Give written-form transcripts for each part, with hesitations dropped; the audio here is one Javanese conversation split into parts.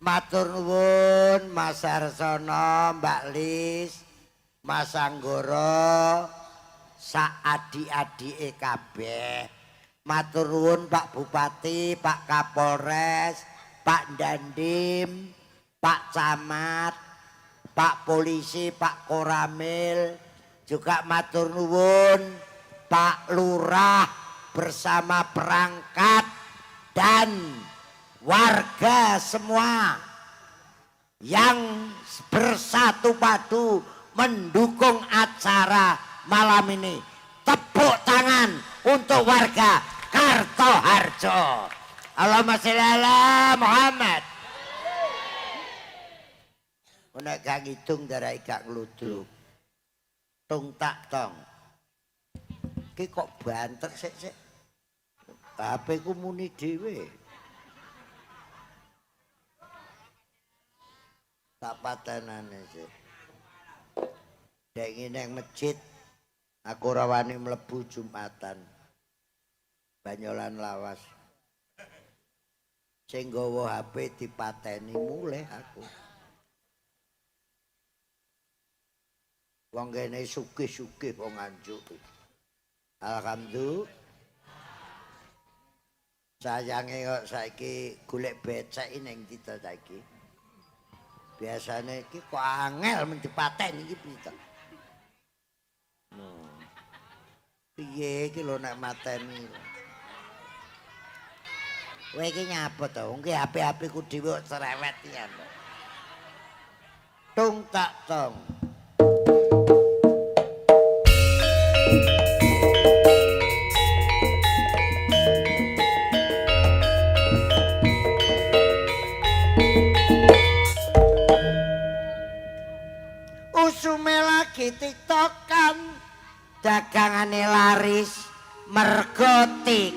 Matur nuwun Mas Harsono, Mbak Lis, Mas Anggoro, sak adik-adike kabeh. Matur nuwun Pak Bupati, Pak Kapolres, Pak Dandim, Pak Camat, Pak Polisi, Pak Koramil, juga matur nuwun Pak Lurah bersama perangkat dan warga semua yang bersatu padu mendukung acara malam ini. Tepuk tangan untuk warga Kartoharjo. Allahumma sholli ala Muhammad. Nek gak ngitung darai gak ngludruk. Tung tak tong. Ki kok banter sik sik. HP ku muni dhewe. Tak patenane sik. Dek nang masjid aku ora wani mlebu Jumatan. Banyolan lawas. Sing nggawa HP dipateni mulih aku. Wong kene sugih-sugih wong Nganjuk. Alhamdulillah. Sayange kok saiki golek becek ning ndi to saiki. Biasane iki kok angel men dipateni iki piye to? No. Piye iki lho nek mateni. Kowe iki nyapa to? Wong ki HP-HP ku dhewe kok cerewet pian. Tung tak tong. Usume lagi tiktokan, dagangane laris mergo tik.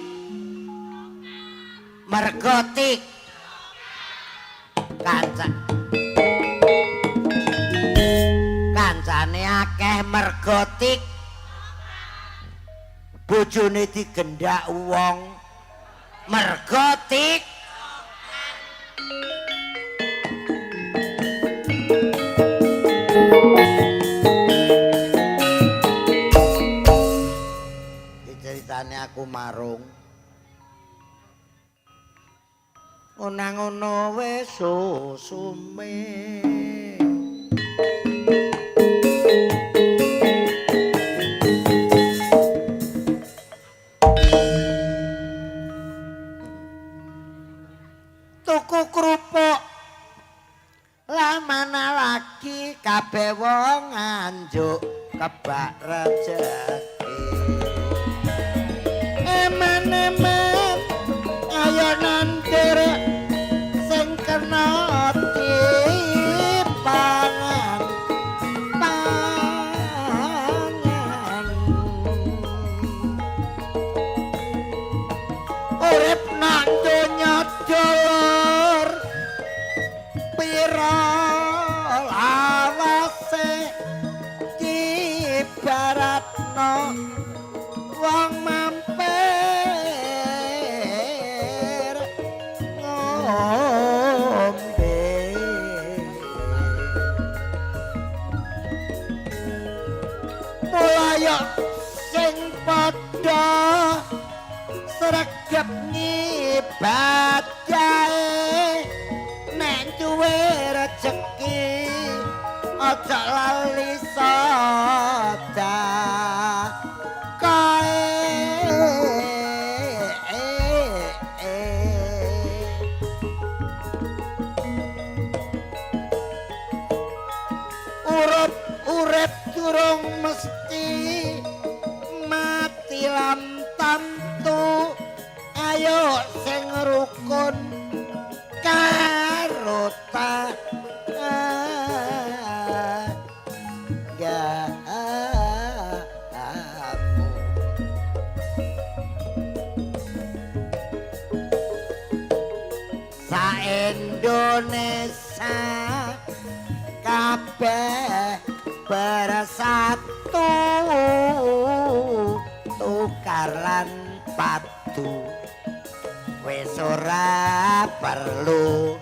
Mergo tik. Kanca. Kancane akeh mergo tik. Bojone digendak wong mergo tik. Ceritane aku marung. Ngono-ngono wis susume. Tuku kerupuk lah mana lagi kabeh wong Nganjuk kebak rejeki. Eman-eman ayo nandur sing kena dipangan pangan. Urip nang donya dulur pira lawase ibaratno wong mampir ngombe. Mulaya sing padha sregep ngibadahe nek duwe rejeki aja lali sedekah. Urip urip durung mesti mati lam tamtu, ayo sing rukun karo tanggamu. Sa Indonesia kabeh bersatu tukar lan padu, wis ora perlu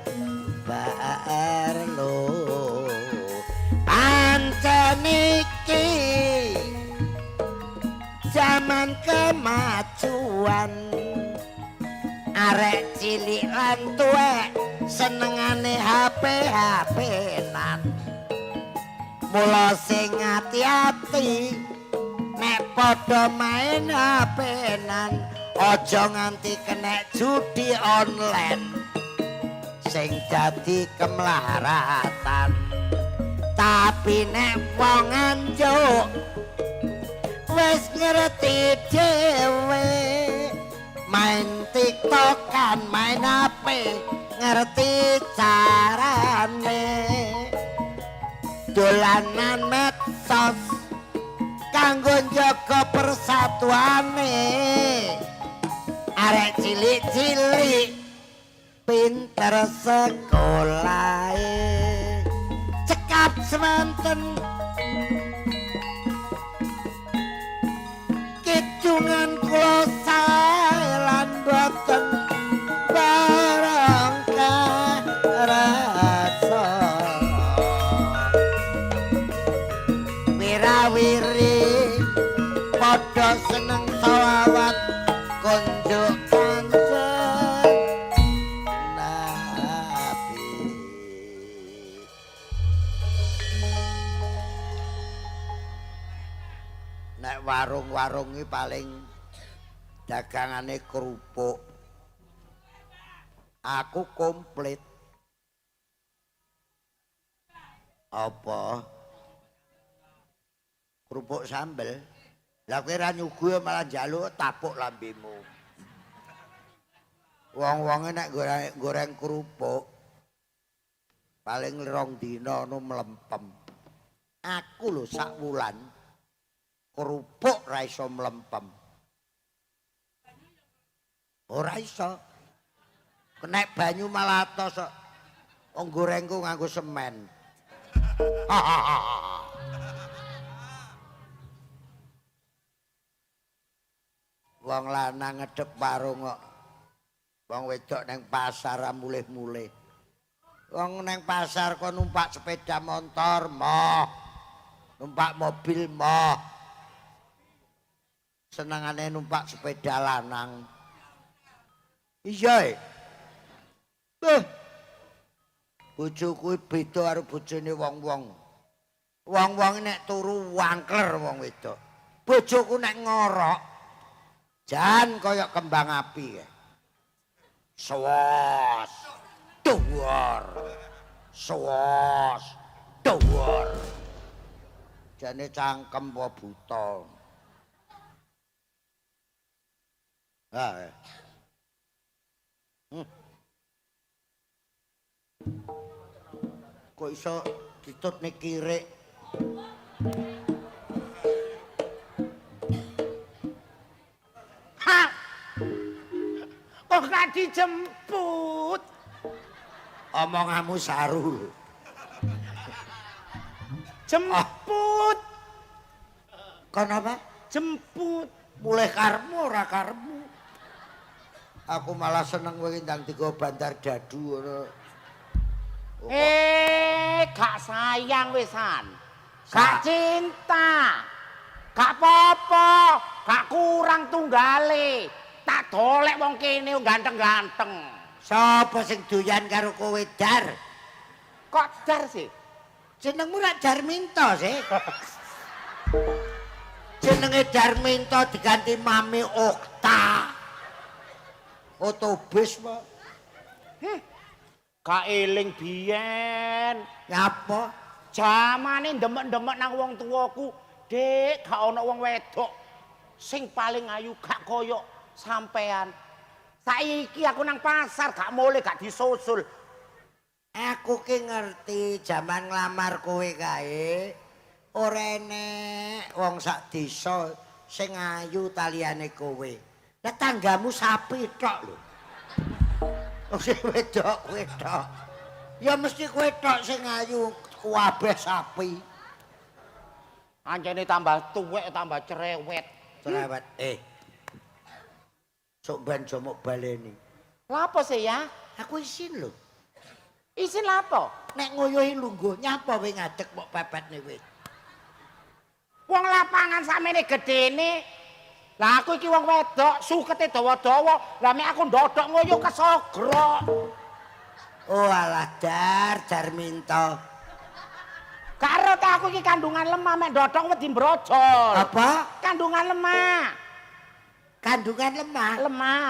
Jaman kemajuan, arek cilik lan tuwek senengane HP-HP-nan. Mula sing ati-ati nek padha main HP-nan, aja nganti kenek judi online sing dadi kemlaratan. Tapi nek wong Nganjuk wis ngerti dhewe, main TikTokan, main HP, ngerti carane. Dolanan medsos kanggo njaga persatuane. Arek cilik-cilik pinter sekolahe. Cekap semanten kidungan kula sae lan boten barang karasa. Wirawiri padha seneng sholawat konjuk Kanjeng Nabi. Nek warung-warung iki paling dagangane kerupuk. Aku komplit. Apa? Kerupuk sambel. Lah kowe ra nyuguh malah njaluk tapuk lambemu. Wong-wonge nek goreng kerupuk paling 2 dina ngono mlempem. Aku lho sak wulan kerupuk ra iso mlempem. Ora iso. Kenek banyu malah atos kok. Wong gorengku nganggo semen. Wong lanang ngedep warung kok. Wong wedok neng pasar mulih-mulih. Wong neng pasar kok numpak sepeda motor moh. Numpak mobil moh. Senengane numpak sepeda lanang. Iya. Bojoku beda karo bojone wong-wong. Wong-wong nek turu wangkler wong wedok. Bojoku nek ngorok jan kaya kembang api. Sewos, dhuwur. Sewos, dhuwur. Jane cangkem apa buta. Ha. Kok iso ditutne kirik? Ha! Kok gak dijemput? Omonganmu saru. Jemput. Kon apa? Jemput. Mulih karepmu ora karepmu. Aku malah seneng kowe ndang digo bandar dadu ngono. Gak sayang wisan. Gak cinta. Gak apa-apa, gak kurang tunggale. Tak dolek wong kene ganteng-ganteng. Sapa sing doyan karo kowe, Dar? Kok Dar sih? Jenengmu rak Darminto sih. Jenenge Darminto diganti Mami Okta. Otobis kok. Gak eling biyen. Nyapa? Jamane demek-demek nang wong tuaku, Dik, gak ana wong wedok sing paling ayu gak koyok sampean. Saiki aku nang pasar gak mulih gak disusul. Aku ki ngerti jaman nglamar kowe kae ora enek wong sak desa sing ayu taliyane kowe. Lah tanggamu sapi tok lho. Wong sing wedok kowe tok. Ya mesti kowe tok sing ayu, kabeh sapi. Ancene tambah tuwek tambah cerewet. Cerewet. Sok ben jomok baleni. Lha apa sih ya? Aku isin lho. Isin lha apa? Nek nguyuhi lungguh nyapa kowe ngadeg mok pepetne wit. Wong lapangan sakmene gedene Lah aku iki wong wedok, sukete dawa-dawa. Lah mek aku ndodok ngoyo kesogrok. Oh alah Dar, Darminto. Karo ta aku iki kandungan lemah mek ndodok wedi brojol. Apa? Kandungan lemah. Kandungan lemah. Lemah.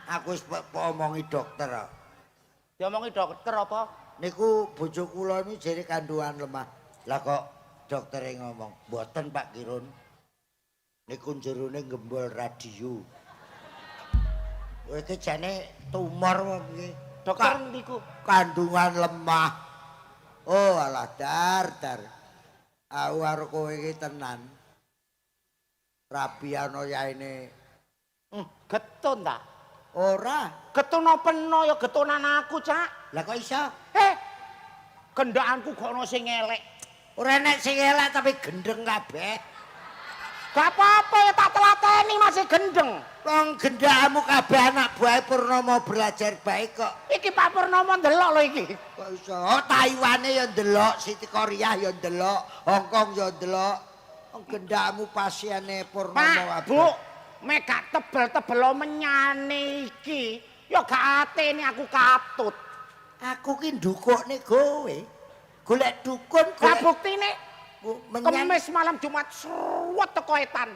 Aku wis omongi dokter kok. Diomongi dokter apa? Niku bojo kula niku jere kandungan lemah. Lah kok doktere ngomong, "Mboten Pak Kirun. Niku jerone gembol radio." Kowe iki jane tumor apa piye? Dokter niku. Kandungan lemah. Oh alah Dar, Dar. Aku karo kowe iki tenan. Rabi ana yaene. Getun ta? Ora. Getun peno ya getunan aku, Cak. Lah kok iso? Eh. Gendakanku kok ana sing elek. Ora enek sing elek tapi gendeng kabeh. Gak apa-apa ya tak telateni masih gendeng. Wong gendakmu kabeh anak buahe Purnomo belajar baik kok. Iki Pak Purnomo ndelok lho iki. Kok iso? Oh, Taiwane ya ndelok, Siti Korea ya ndelok, Hong Kong ya ndelok. Wong gendakmu pasiene Purnomo Pak, kabeh. Bu, mek gak tebel-tebel menyane iki. Ya gak atene aku katut. Aku ki ndukukne kowe. Golek dukun, Lah golek buktine menyan. Kemis malam Jumat sruwet teko etan.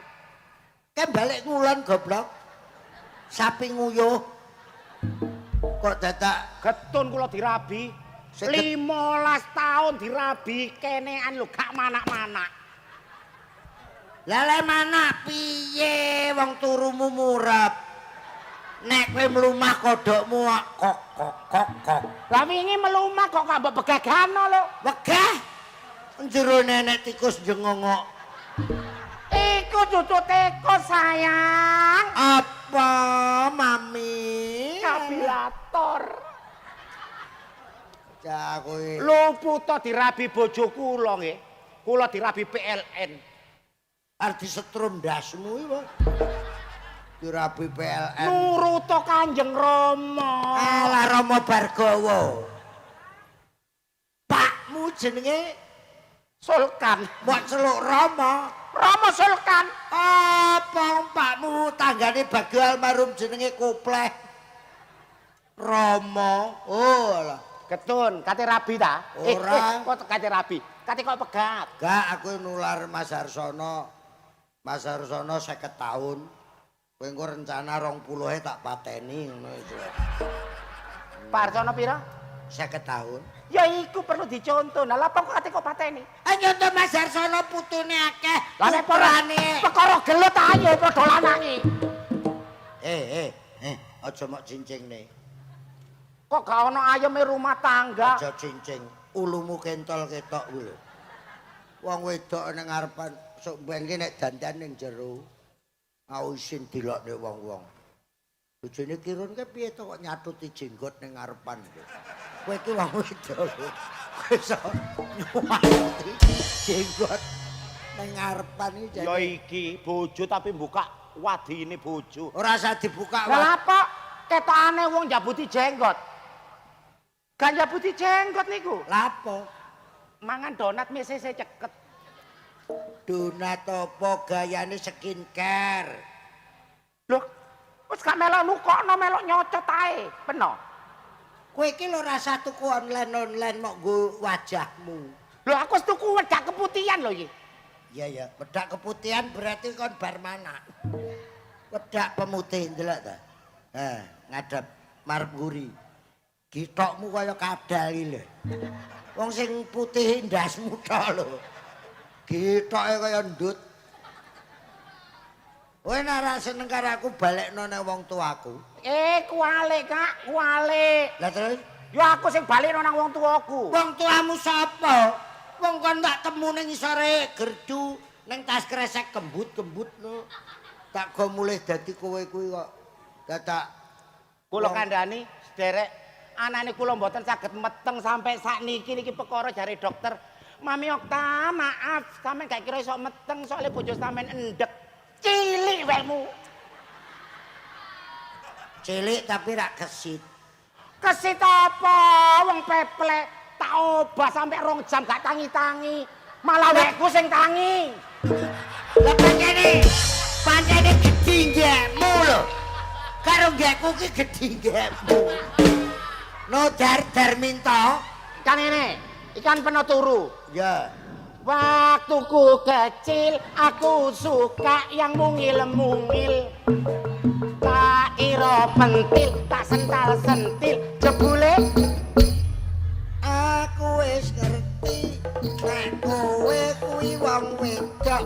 Kae balik ngulon goblok. Sapi nguyuh. Kok dadak Getun kula dirabi. 15 tahun dirabi kenean lho gak manak-manak. Lah lek manak piye wong turumu murep. Nek kowe mlumah kodhokmu kok kok kok kok. Lah wingi melumah kok gak mbok begagano lho. Wegah. Jero nenek tikus jengongok. Iku cucu teko sayang. Apa mami? Kabilator. Cak kowe. Luput dirabi bojo kula nggih. Kula dirabi PLN. Arep disetrum ndasmu iki, Pak. Dirabi PLN. Nuruto Kanjeng Rama. Alah Rama Bargawa. Pakmu jenenge Sulkan. mbok celuk Rama. Rama Sulkan. Apa pakmu tanggane Bagio almarhum jenenge Kopleh. Rama. Oh alah. Ketun, kate rabi ta? Ora. Kok kate rabi? Kate kok pegat? Gak, aku nular Mas Harsono. Mas Harsono 50 tahun. Kowe engko rencana 20-e tak pateni ngono itu. Pak Harsono pira? 50 tahun. Ya iku perlu dicontoh. Lah lha kok kate kok pateni? Ah nyontoh Mas Harsono putune akeh. Lah nek perkara gelut ayo padha lanangi. Aja mok cincingne. Kok gak ono ayeme rumah tangga? Aja cincing. Ulumu kentol ketok kuwi lho. Wong wedok ning ngarepan sok ben ki nek dandan ning jero. Aku isin dilokne wong-wong. Bojone Kirun ke piye to kok nyatuti jenggot ning ngarepan lho. Kowe iki wong wedok lho. Kowe iso nyatuti jenggot ning ngarepan iki Ya jane. iki bojo tapi buka wadine bojo. Ora usah dibuka. Lah apa ketokane wong njabuti jenggot? Gak njabuti jenggot niku. Lapo? Mangan donat mesese ceket. Donat apa gayane skincare? Loh, wis gak melok nukokno, melok nyocot ae. Peno. Kowe iki lho rasa tuku online-online mok nggo wajahmu. Lho aku wis tuku wedak keputihan lho iki. Iya ya, wedak keputihan berarti kon bar mana? Wedak pemutih ndelok ta. Eh, ngadep marep nguri. Githokmu kaya kadal iki lho. Wong sing putih ndasmu tok lho. Githoke kaya ndut. Kowe nek ora seneng karo aku balekno nang wong tuaku. Kuwalik, Kak, kuwalik. Lah terus Ya aku sing balekno nang wong tuaku. wong tuamu sapa? Wong kon tak temu ning isore gerdu ning tas kresek kembut-kembut no. Tak go mulih dadi kowe kuwi kok. Dadak Kula kandhani sederek anane kula mboten saged meteng sampai sakniki niki perkara jare dokter. Mami Okta, maaf, sampean gak kira iso meteng soalnya bojo sampean endek. Cilik wekmu. Cilik tapi rak kesit. Kesit apa? Wong peplek tak obah sampai 2 jam gak tangi-tangi. Malah wekku sing tangi. Lah pancene gede Gedhi nggekmu lho. Karo nggekku ki gedhi nggekmu. No dar Darminto. Ikan ini, ikan peno turu. Ya. Waktuku kecil aku suka yang mungil-mungil. Tak kira pentil, tak sental-sentil, jebule Aku wis ngerti nek kowe kuwi wong wedok.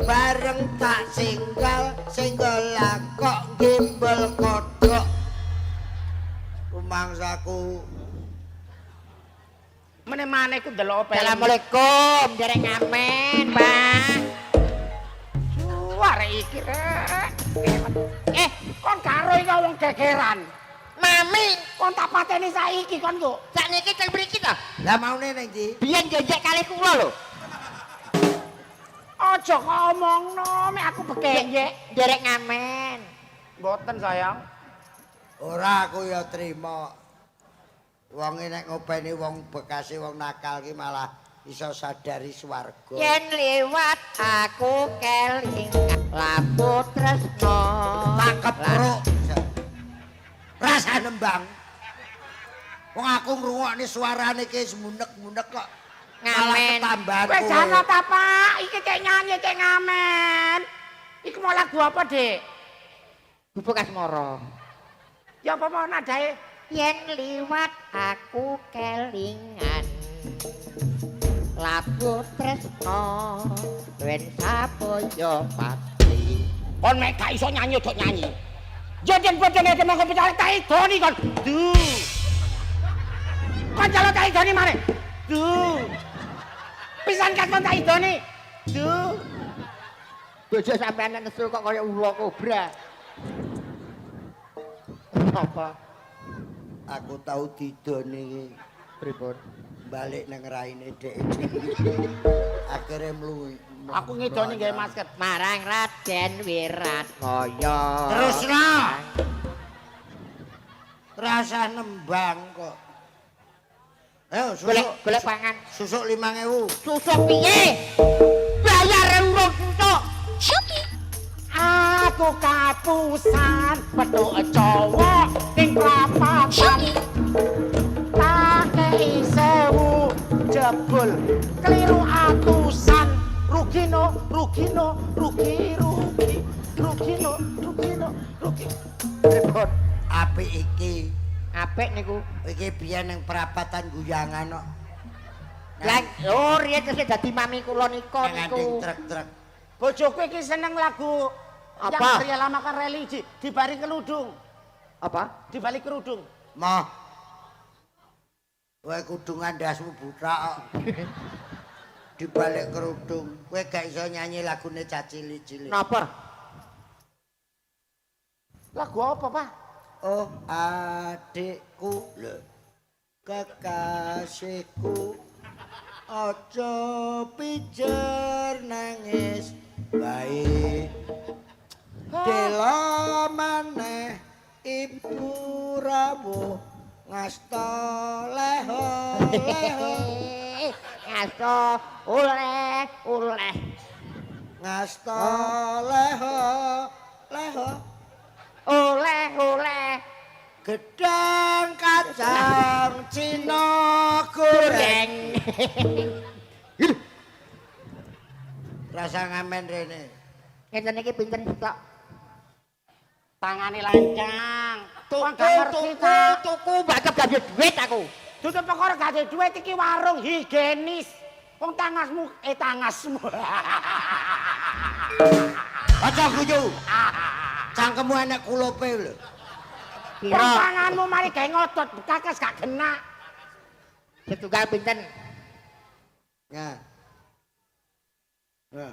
Bareng tak singgal, singgol kok gembel kodhok. Rumangsaku meneh-maneh ku ndelok film. Assalamualaikum, derek ngamen, Pak. Suara iki rek. Eh, Kon karo iki wong gegeran. Mami, Kon tak pateni saiki kon kok. sakniki teng mriki to? Lah maune ning ndi? Biyen jejek kalih kula lho. Aja kok omongno, mek aku bekeyek. Derek ngamen. Mboten sayang. Ora, aku ya trima. Wong nek ngopeni wong bekase wong nakal ki malah iso sadari swarga. Yen liwat aku kelingan labu tresno. Tak kepruk. Rasa nembang. Wong aku ngrungokne suarane ki semunek-munek kok. Malah Ngamen. ketambahan Wis kowe. jano ta, Pak? Iki cek nyanyi, cek ngamen. Iku mau lagu apa, Dik? Gubuk asmara. Ya apa mau nadae? Yen liwat aku kelingan labu tresno wen saboyo pati. Kon mek gak iso nyanyi ojo nyanyi. Joden bojone mongko bicara tak idoni kon. Du. Kon jaluk tak idoni maneh. Du. Pisan kat kon tak idoni. Du. Bojo sampean nek nesu kok kaya ula kobra. Apa? Aku tau didoni Pripun? Balik nang raine dhek. Akhire mlu. Aku ngidoni gawe masker. Marang Raden Wiratmaya. Terusno. Rasa nembang kok. Ayo Golek susuk, golek pangan. Susuk 5000. Susuk piye? Bayar urung susuk. Aku kapusan petuk cowok ning prapatan. Tak kei 1000 jebul keliru atusan. Rugi no, rugi no, rugi rugi. Rugi no, rugi no, rugi. Pripun? Apik iki. Apik niku. Iki biyen ning perapatan guyangan kok. Lah, oh riyen tesih dadi mami kula nika Nang niku. nganding truk-truk. Bojoku iki seneng lagu Apa? yang dialamakan religi di balik kerudung, Apa? di balik kerudung. Moh. Kowe kudungan ndasmu buthak kok. Di balik kerudung, kowe gak iso nyanyi lagune cah cilik-cilik. Napa? Lagu apa, Pak? Oh, adikku lho. Kekasihku aja pijer nangis bae. Dela maneh ibu rawuh ngasta leho leho. Ngasto oleh oleh. Ngasta leho leho. Oleh oleh. Gedang kacang Cina goreng. Goreng. Rasa ngamen rene. Ngeten iki pinten tok? Tangane lancang. Tuku Gak ngerti tuku ta. tuku mbak gak duwe duit aku. Tutup perkara gak ada duit, iki warung higienis. Wong tangasmu eh tangasmu. Aja guyu. Cangkemmu enek kulope lho. Wong Piro? tanganmu mari gawe ngotot, kakas gak kena. Setunggal pinten? Ya. Ya.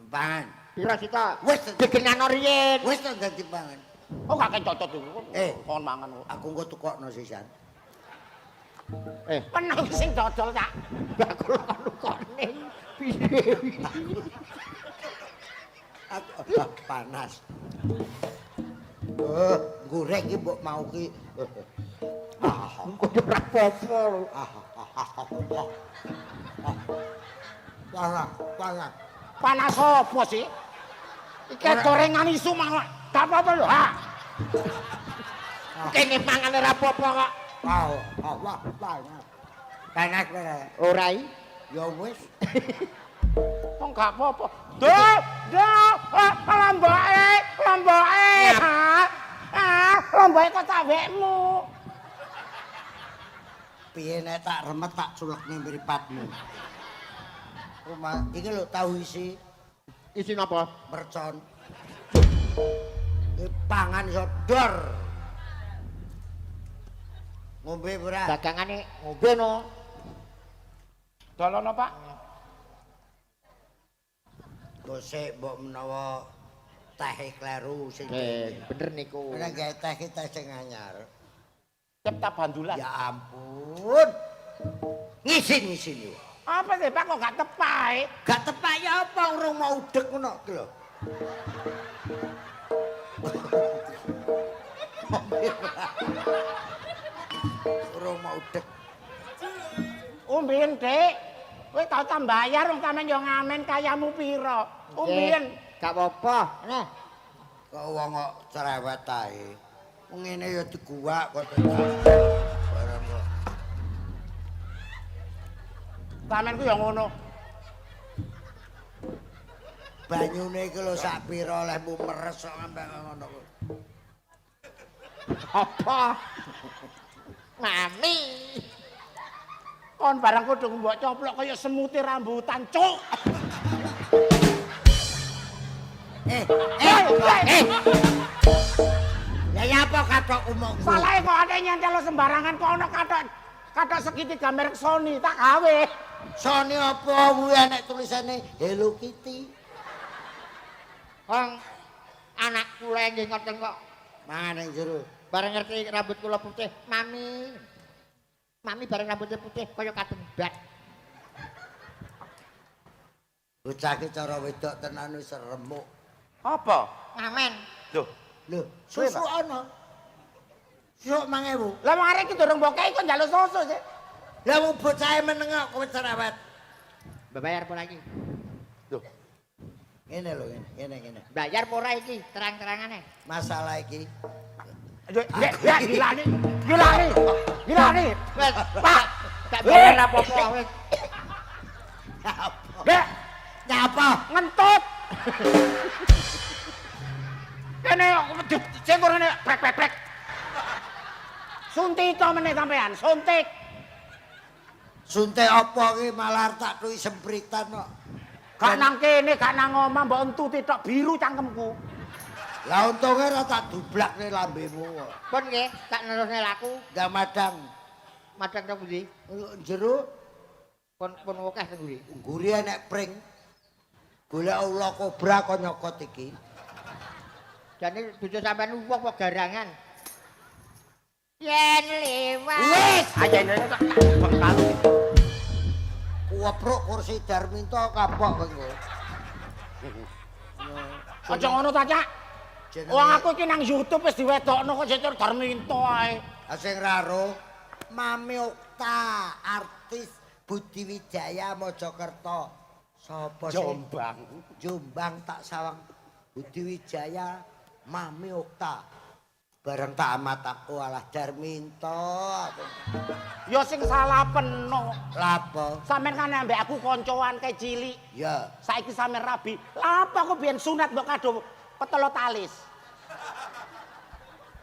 Pangan. Piro sita? Wis Digenano riyin. Wis to dadi pangan. Oh gak cocot iku. Eh. Kon mangan kok. Aku engko tukokno sisan. Eh, Menang sing dodol tak. bakul nukone. Piye? Aku ah, panas. Eh, goreng iki mbok mau ki. Ah, Engko yo ora apa-apa lho. Panas, panas. Panas apa sih? Iki gorengan isu mang. Gak apa-apa lho, ha. Kene mangan ora apa-apa kok. Wah, wah, wah. Panas ora? Ora i. Ya wis. Wong gak apa-apa. Duh, duh, lamboke, lamboke. Ah, lamboke kok tak wekmu. Piye nek tak remet tak culekne mripatmu. Rumah iki lho tahu isi. Isi napa? Mercon. Iki pangan iso dor. Ngombe ora? Dagangane ngombe no. Dolono, Pak. Gosek mbok menawa teh kleru sing bener niku. Ora gawe teh ki teh sing anyar. Cipta bandulan. Ya ampun. Ngisin-ngisin yo. Apa sih, Pak, kok gak tepai? Gak tepak ya apa urung mau udek ngono ki lho. Urung mau udek. Umbiyen, Dik. Kowe tau tak bayar wong sampean yo ngamen kayamu pira. Umbiyen. Gak apa-apa. Nah, Kok wong kok cerewet ae. Wong ngene ya diguwak kok barang kok. Sampean ku yo ngono. Banyune iki lho sak pira olehmu meres kok sampe ngono kok. Apa? Mami. Kon barang kudu mbok coplok kaya semute rambutan, cuk. Eh, eh, eh. Lah ya apa kathokku mok? Salahe kok ate nyentel sembarangan kok ana kathok segitiga merek Sony tak gawe. Sony apa kuwi enek tulisane Hello Kitty. Wong anak kula nggih ngoten kok. Mangan ning jero. Bareng ngerti rambut kula putih, mami. Mami bareng rambutnya putih kaya katembat. Bocah ki cara wedok tenan wis remuk. Apa? Ngamen. Loh, Lho, susu ana. Susu 5000. Lah wong arek iki durung mbok kei kok njaluk susu sih. Lah wong bocahe meneng kok kowe cerewet. Bayar apa lagi? Loh, Ngene lho, ngene ngene. Bayar apa ora iki? Terang-terangane. Masalah iki. Ya gila nih. Gila nih. Gila nih. Wes, Pak, tak bayar apa-apa wis. Nyapa? Dek, Nyapa? ngentut. Kene sing ngene prek prek prek. Suntik to meneh sampean, suntik. Suntik apa ki malah tak tuwi sempritan kok. Gak nang kene, gak nang omah mbok entuti tok biru cangkemku. Lah untunge ora tak dublakne lambemu kok. Pun nggih, tak nerusne laku. Ndang madang Madang teng pundi? Jero Pun pun akeh teng pundi? ngguri enek pring. Golek ula kobra kok nyokot iki. Jane bojo sampean wong kok garangan. Yen liwat. Wis, Aja ini tak bengkal. kuwepruk kursi Darminto kapok kowe engko. Aja ngono ta, Cak. Wong aku iki nang YouTube wis diwedokno kok jejer Darminto ae. Sing raro Mami Okta, artis Budi Wijaya Mojokerto. Sapa sih? Jombang. Jombang tak sawang Budi Wijaya Mami Okta. Bareng tak amat aku alah Darminto. Ya sing salah peno. Lapo? Sampeyan kan ambek aku koncoan kae cilik. Ya. Saiki sampeyan rabi. Lah apa aku biyen sunat mbok kado petelo talis.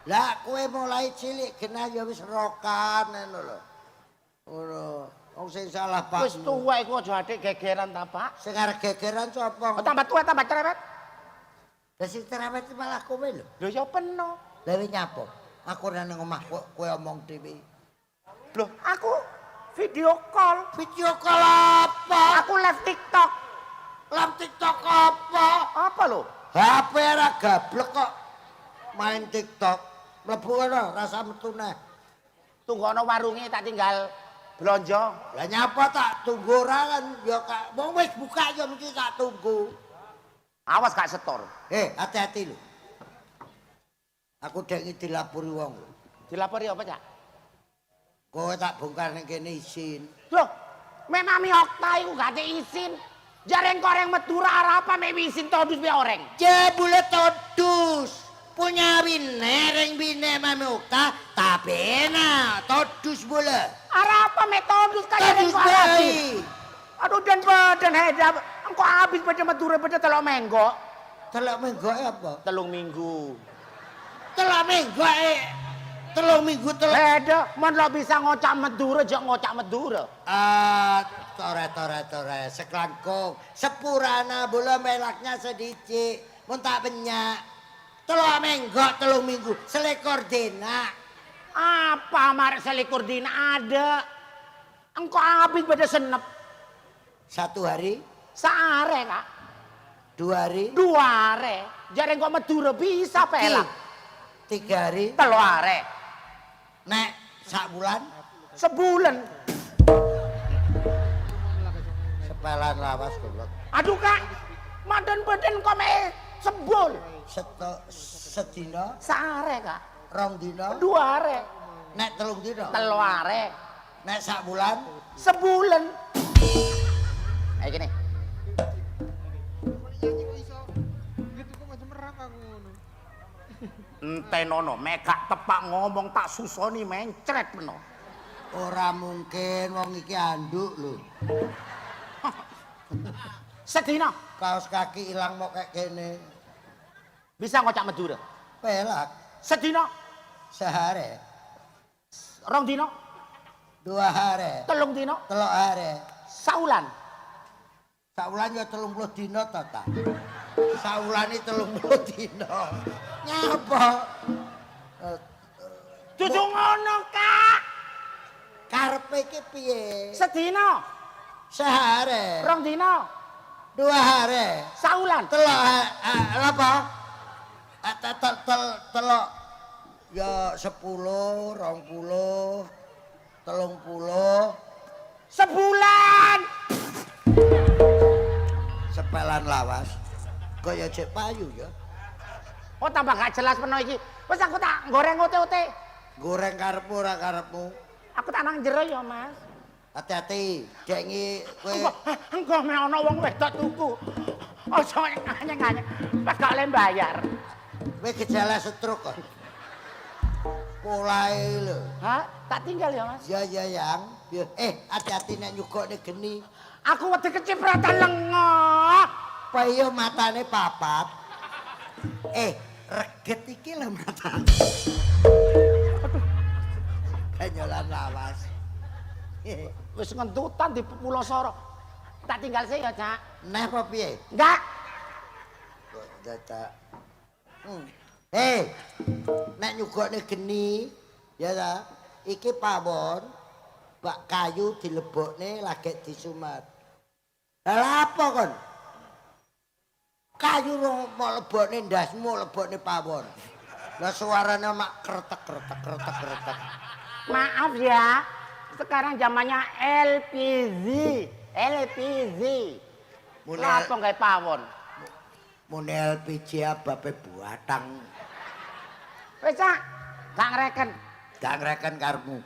Lah kowe mulai cilik genah ya wis rokan ngono lho. Ngono. Wong sing salah Pak. Wis tuwa iku aja adik gegeran ta, Pak. Sing arep gegeran sapa? Oh, tambah tua tambah cerewet. Lah sing cerewet malah kowe lho. Lho ya peno. Lah wis nyapa? Aku ora nang omah kok kowe omong dhewe. Loh, aku video call. Video call apa? Aku live TikTok. Live TikTok apa? Apa lho? HP ora gablek kok. Main TikTok. Mlebu kono rasa metu neh. Tunggu ana warunge tak tinggal blonjo. Lah nyapa tak tunggu ora kan ya kak. Wong wis buka ya mesti tak tunggu. Awas gak setor. Hati-hati lho. Aku dek dilapori wong lho. Dilapori apa, Cak? Kowe tak bongkar ning kene isin. Loh, mek Mami Okta iku gak ada izin. Jareng koreng Madura arah apa me wisin todus be oreng. Jebule todus. Punya wine ring wine Mami Okta tapi enak todus bule. Arah apa me todus kaya Todus habis. bae. Aduh dan badan hedap. Engko habis pada Madura pada telok menggo. Telok minggu apa? 3 minggu. Telok minggu e. 3 minggu telok. Beda, mon lo bisa ngocak Madura, jok ngocak Madura. Ah, tore tore tore sekelangkung sepurana bola melaknya sedikit mun tak benyak. Telok minggu 3 minggu selekor dina. Apa marek selikur dina ada? Engko habis pada senep. 1 hari, Sare kak, 2 hari, 2 are. Jareng kok Madura bisa pelak. 3 hari, 3 are. Nek sak bulan, Sebulan. Sepelan lawas goblok. Aduh kak, madan badan kok me sebul. Seto, sedina, Sare kak, 2 dina, 2 are, nek 3 dina, 3 are, nek sak bulan, sebulan. Ayo gini. Nyanyi kok iso. Gitu kok macam merang aku ngono. Entenono, mek gak tepak ngomong tak susoni mencret meno. Ora mungkin wong iki anduk lho. Sedina Kaos kaki ilang mau kayak kene. Bisa ngocak Madura. Pelak Sedina, sehari, 2 dina, 2 hari, 3 dina, 3 hari. Saulan. Saulan ya 30 dina to ta? Saulan iki 30 dina. Nyapa? Eh, Dudu ngono, Kak. Karepe iki piye? Sedina, Sehari, 2 dina, 2 hari, saulan. Telok apa? Telok ya 10, 20, 30, Sebulan. Sepelan lawas. Kaya cek payu ya. Oh tambah gak jelas meno iki. Wis aku tak goreng ote-ote. Goreng karepmu ora karepmu. Aku tak nang jero ya, Mas. Hati-hati, dengi kowe. Engko engko me ana wong wedok tuku. Aja nganyeng-nganyeng. Pas gak oleh bayar. Kowe gejala stroke kok. Polahe lho. Hah? Tak tinggal ya, Mas. Ya ya yang. Ya, eh, hati-hati nek nyugokne geni. Aku wedi kecipratan lengoh. Payo matane papat. Eh, reget iki lho matane. Kanyolan lawas. Wis ngentutan di Pulau Soro. Tak tinggal sih ya, Cak. Neh apa piye? Enggak. Kok dadak. Eh, nek nyugokne geni, ya ta? Iki pawon bak kayu dilebokne lagi disumat. Lah apa kon? Kayu rong mau lebokne ndasmu, lebokne pawon. Lah suarane mak kretek kretek kretek kretek. Maaf ya. Sekarang zamannya LPG. LPG. Mune Lah apa gawe pawon? Mune LPG ababe buatang. Wis, Cak. Gak ngreken. Gak ngreken karepmu.